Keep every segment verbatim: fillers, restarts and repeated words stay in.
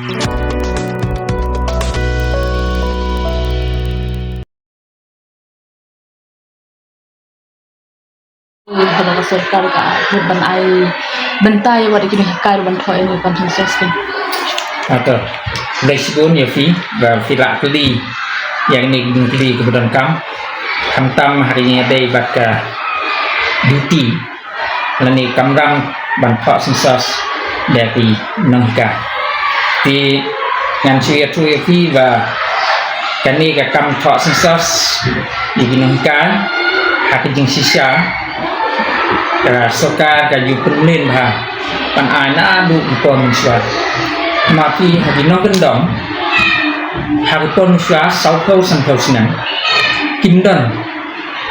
Haba ka sorkar ka mut ban ai bynta ïa wat ïa kine ki hikai ban thoh ïa kine ki census ki. Ato, khublei shibun ïa phi ba phi la kylli ïa kine ki jingkylli kiba donkam. Khamtam ha ka jingïadei bad ka duty lane kamram ban thoh census da ki nonghikai. Te ngan shu ïathuh ïa phi ba kane ka kam thoh census ïa ki nonghikai ha ka jingshisha ka sorkar ka ju pynmlien bha ban ai naduh ki por mynshuwa. Namar phi ha ki nongkyndong ha ki por mynshuwa sawphew sanphew snem kim don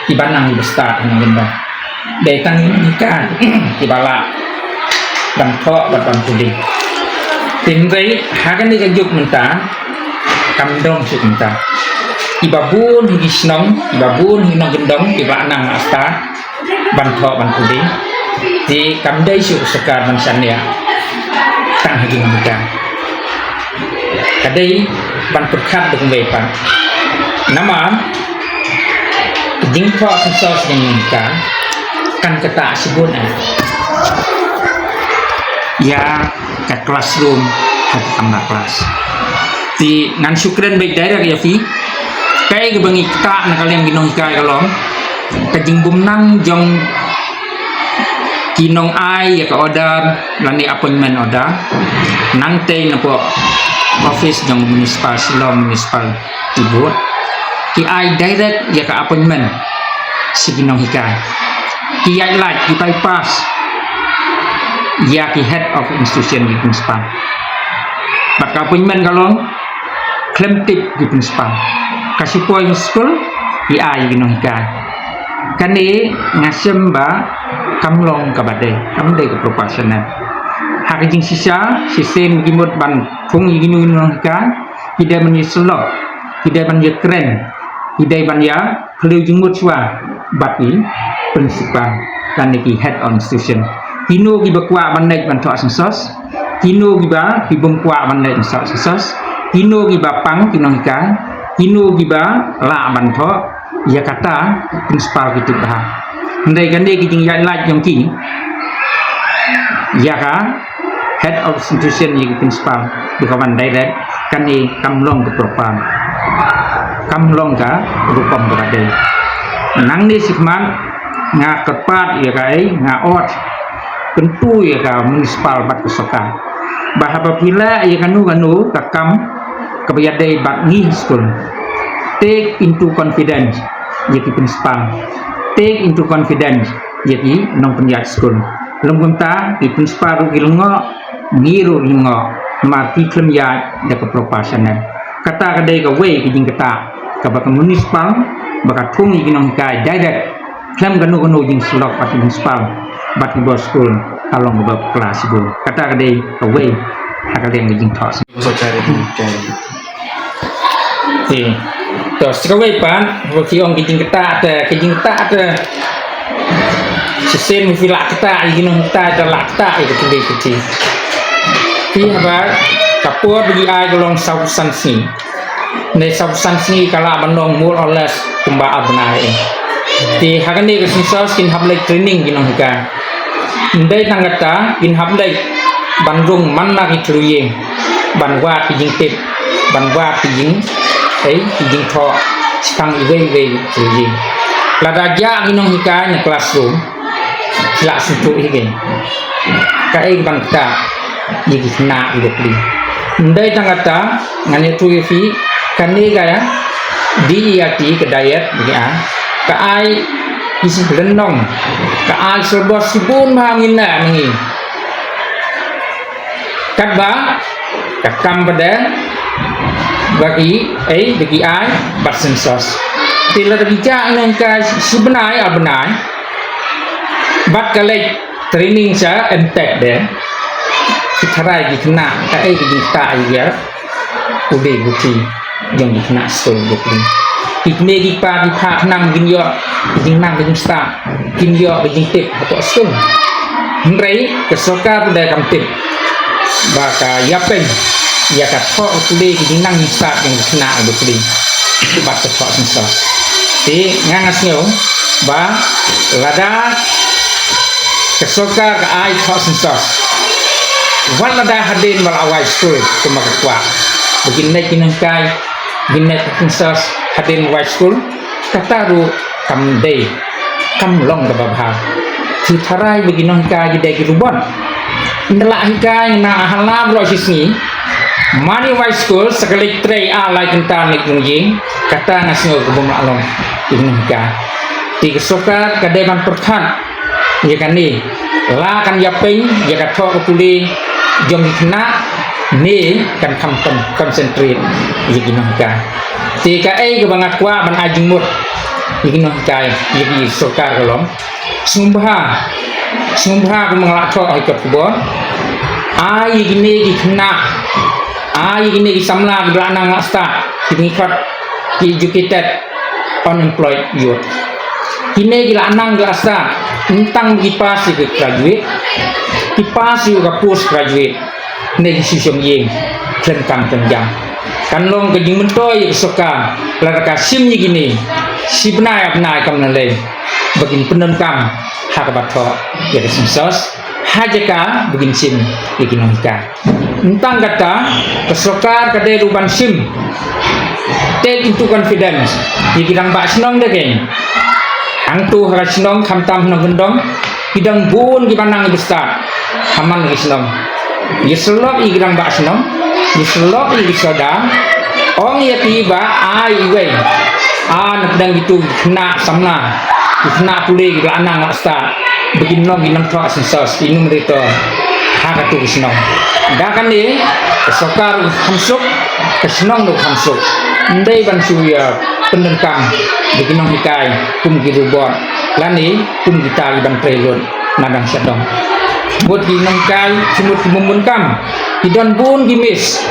kiba nang kiba stad ha nongkyndong. Dei tang ki nonghikai kiba lah ban thoh bad ban pule. Hynrei ha kane ka juk mynta kam don shuh kumta. Kiba bun hi ki shnong, kiba bun hi nongkyndong kiba nang lah stad ban thoh ban pule. Te kam dei shuh ka sorkar ban shaniah tang ha ki nonghikai. Ka dei ban pyrkhat da kumwei pat. Namar ka jingthoh census jong ngi ka kan ktah shibun eh ïa ka classroom ha ka kamra klas. Te ngan shu kren beit direct ïa phi. Kaei kaba ngi ktah na ka liang ki nonghikai ka long ka jingbymnang jong ki nongai ïa ka order lane appointment order. Nangtei napoh office jong municipal, Shillong Municipal Board, ki ai direct ïa ka appointment sha ki nonghikai. Ki ïaid lait, ki bypass ïa ki head of institution, ki principal. Bad ka appointment ka long khlem tip ki principal. Ka shu poi skul ki ai ki nonghikai. Kane nga shem ba kam long kaba dei, kam dei ka proportional. Ha ka jingshisha shisien ki mut ban thung ïa ki nonghikai, ki dei ban ïasyllok, ki dei ban ïakren, ki dei ban ïa khlem jingmut shuwa bad ki principal lane ki head of institution. Kino kiba kwah ban leit ban thoh census, kino kiba ki bym kwah ban leit ban thoh census, kino kiba pang ki nonghikai, kino kiba lah ban thoh, ïa kata principal ki tip bha. Hynrei kane ki jingïaid lait jong ki ïa ka head of institution ïa ki principal, ïa ka ban direct, kane kam long ka proper, kam long ka rukom kaba dei. Nangne shikhmat nga kyrpad ïa kaei, nga ot kyntu ïa ka municipal bad ka sorkar ba haba phi leh ïa kano kano ka kam kaba ïadei bad ngi skul, take into confidence ïa ki principal, take into confidence ïa ki nongpynïaid skul. Lym kumta ki principal ruh ki lyngngoh, ngi ruh ngi lyngngoh, namar ki khlem ïaid da ka proper channel. Kata ka dei kawei ka jingktah kaba ka municipal ba ka thung ïa ki nonghikai direct khlem kano kano jingsyllok bad ki principal bad ki bor skul, ka long kaba bakla shibun. Kata ka dei kawei ha ka liang ka jingthoh. Te to sa kawei pat ba phi ong ki jingktah te, ki jingktah te. Shisien phi lah ktah ïa ki nonghikai, te lah ktah ïa ki pule ki ti. Phi haba ka por ba ki ai ka long saw san sngi. Hynrei saw san sngi ka lah ban long more or less kumba ar bnai. Te ha kane ka census kin hap leit training ki nonghikai. Ym dei tang kata, kin hap leit ban rung man la ki thliew ïing, ban wad ki jingtip, ban wad ki jing, ei, ki jingthoh shaphang iwei iwei i thliew ïing. Lada jah ki nonghikai na classroom, ki lah sngewthuh hi kein. Kaei ban ktah ïa ki khynnah ki bapli. Ym dei tang kata, ngan ïathuh ïa phi, kane ka D E R T, ka diet ba ki ai, ka ai ki lynnong, ka ai syllabus shibun bha, ngi neh ma ngi. Katba ka kam ba dei ba ki, ei, ba ki ai bad census. Te lada ki jah nonghikai shi bnai ar bnai bad ka leit training sha M.Tech de, ki tharai ki khynnah kaei ka jingktah ïa u dei u ti jong ki khynnah skul u dei. Ki kmie ki kpa ki phah khnang kin ïoh ka jingnang ka jingstad, kin ïoh ka jingtip hapoh skul. Hynrei ka sorkar te kam tip ba ka ïapeiñ ïa ka thoh ka pule, ka jingnang jingstad jong ki khynnah ha ka pule bad ka thoh census. Te nga nga sngew ba lada ka sorkar ka ai thoh census, wat lada hadien ba la wai skul, kumba ka kwah ba kin leit ki nonghikai, kin leit census hadien wai skul, kata ruh kam dei, kam long kaba bha. Ki tharai ba ki nonghikai ki dei ki robot. Ynda la hikai na ha la baroh shi sngi, mani wai skul sa ka leit trei ar lai kynta leit rung ïing, kata nga sngew ka bym lah long ki nonghikai. Te ka sorkar ka dei ban pyrkhat ïa kane, la kan ïa pyn ïa ka thoh ka pule jong ki khynnah ne kan kham kon-, concentrate ïa ki nonghikai. Te kaei kaba nga kwah ban ai jingmut ïa ki nonghikai, ïa ki sorkar ka long, sngewbha, sngewbha kumba nga la thoh ha ki kot khubor, ai ïa kine ki khynnah, ai ïa kine ki samla kiba la nang la stad, kiba ngi khot ki educated unemployed youth. Kine ki la nang la stad, ym tang ki pass ïa ka graduate, ki pass ïa ka post graduate, ne ki shu shong ïing khlem kam khlem jam. Kan long ka jingmyntoi ïa ka sorkar lada ka shim ïa kine shi bnai ar bnai kam na lei ba kin pyndonkam ha kaba thoh ïa ka census, ha jaka ba kin shim ïa ki nonghikai. Ym tang kata, ka sorkar ka dei ruh ban shim, take into confidence ïa ki rangbah shnong da keiñ. Hangto ha ka shnong, khamtam ha nongkyndong, ki don bun kiba nang kiba stad ha man ki shnong. Ïa syllok ïa ki rangbah shnong, ïa syllok ïa ki sordar, ong ïa ki ba ai iwei, a, na pdeng kitu ki khynnah samla, ki khynnah pule kiba la nang la stad, ba kin long ki nongthoh census, ki enumerator ha katu ka shnong. Da kane ka sorkar ruh kham suk, ka shnong ruh kham suk. Ym dei ban shu ïa pyndonkam da ki nonghikai kum ki robot lane kum kita kiban trei lut na dang sha dong. Mut ki nonghikai, ki mut ki bym bun kam, ki don bun ki miss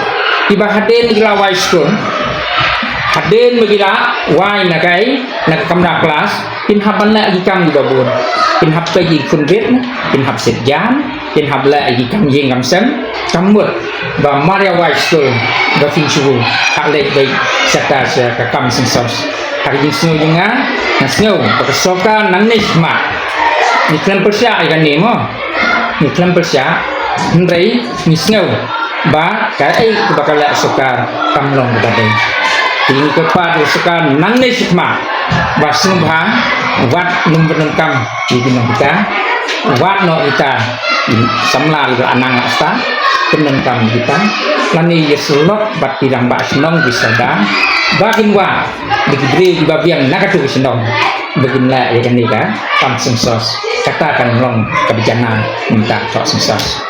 kiba hadien ki la wai skul, hadien ba ki la wai na kai, na ka kamra klas, kin hap ban leh ki kam kiba bun. Kin hap peit ïa ki khun rit, kin hap siat jan, kin hap leh ïa ki kam ïing kam sem. Ka mut ba mar ïa wai skul ba phin shu hap leit beit shata sha ka kam census. Ha ka jingsngew jong nga, nga sngew ba ka sorkar nangne shakhmat, ngi khlem pyrshah ïa kane mo, ngi khlem pyrshah, hynrei ngi sngew ba kaei kaba ka leh sorkar kam long kaba dei. Te ngi kyrpad ïa ka sorkar nangne shakhmat ba sngewbha wat nym pyndonkam ïa ki nonghikai, wat noh kita ki samla kiba la nang la stad, pyndonkam ïa kita, lane ïa syllok bad ki rangbah shnong, ki sordar, ba kin wad da ki briew kiba biang na katu ka shnong ba kin leh ïa kane ka kam census. Kata kan long kaba janai mynta ka thoh census.